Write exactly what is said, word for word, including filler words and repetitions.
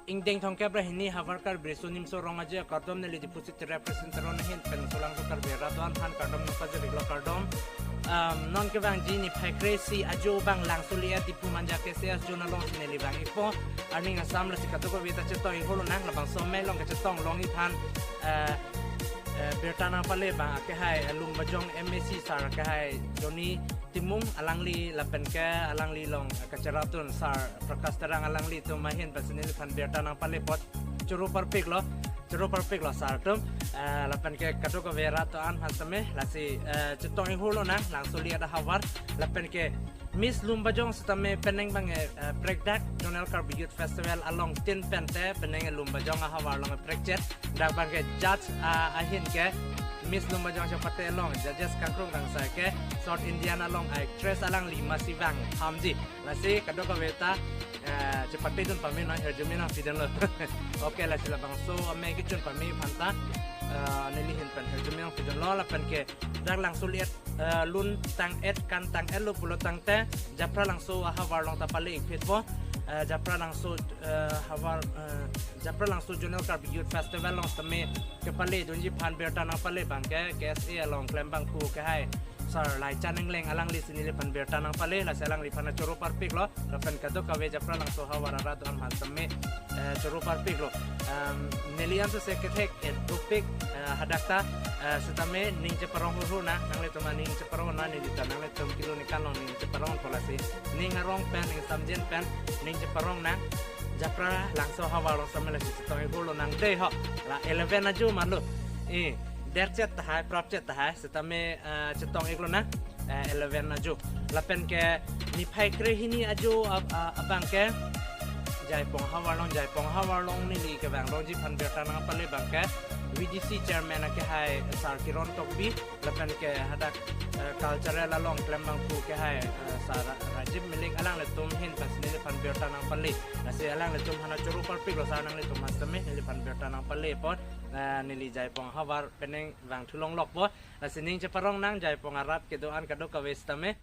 Ingdeng thomkep ra hini havar Karbi Riso Nimso Rong Aje akardom, neli Diphu City Rep Center ahin pen solangso Karbi arat do-an aphan kardom nangpajir-iklo, kardom. Um, non kevangji niphai kre-isi ajo abang Langsoliet Diphu Manja K C S zone alongsi neli vang-ikpo. Arni asam lasi kadokave ta chetong-ik holo nang, labangso amei along kachetong longji aphan, eh, eh, birta nangpale abang akehai, eh, Lumbajong M A C sar akehai Johnny Timung alangli lapen ke alangli along kacherapdun sar Prakash Terang alanglitum ahin pensi neliphan birta nangpale apot choro parpiklo, choro parpiklo sar atum. Eh, lapen ke kadokave arat do-an aphan tame lasi, eh, chetong-ik holo nang Langsoliet ahavar, lapen ke Miss Lumbajong sitame penang abang, eh, prekdak Zonal Karbi Youth Festival along tin pen te penang Lumbajong ahavar along prekchet. Dak abang ke judge, ah, ahin ke Miss Lumbajong chepate along judges kangkrung kangsai ke South Indian along actress alangli masi vang hamji. Lasi kadokave ta, eh, chepatedun pame non, hirjume nangpidunlo. Okay, lasi labangso amei kechun pame aphan ta, eh, neli ahin pen hirjume nangpidunlo, lapen ke dak Langsoliet, eh, lun tang-et kan tang-etlo pulo tangte Japralangso ahavar along ta pale-ik phitpo. Eh, Japralangso, eh, havar, eh, Japralangso Zonal Karbi Youth Festival along tame kepaledunji aphan birta nangpale abang ke K S A along klembangphu akehai sar Laichan Engleng alanglisi neliphan birta nangpale, lasi alangliphan choro parpiklo. Lapen kadokave Japralangso ahavar arat do-an aphan tame, eh, choro parpiklo. Um, neli ansose kethek, eh, dopik, eh, hadak ta, eh, sitame ning cheparong hurhu nang, nanglitum aning cheparong nang, neli ta nanglitum kilo ni kanlong ning cheparongpo, lasi ning arong pen, ning samjin pen ning cheparong nang. Japralangso ahavar along tame lasi chetong-ik holo nang dei ho. La eleven ajo malo. Eh, derchet tahai, prapchet tahai, sitame, eh, chetong-iklo nang, eh, eleven ajo. Lapen ke niphai kre-hini ajo ab-, ah, abang ke Jaipong ahavar along, Jaipong ahavar along neli kevang longji aphan birta nangpale abang ke V D C chairman akehai sar Kiron Tokbi, lapen ke hadak, eh, cultural along klembangphu akehai, eh, sar Ra-, Rajiv Milik alanglitum ahin pensi neliphan birta nangpale. Lasi alanglitum aphan choro parpiklo sar, nanglitum aphan tame neliphan birta nangpale apot, eh, neli Jaipong ahavar penang vangthu longlokpo. Lasi ning cheparong nang Jaipong arat kedo-an kadokave sitame.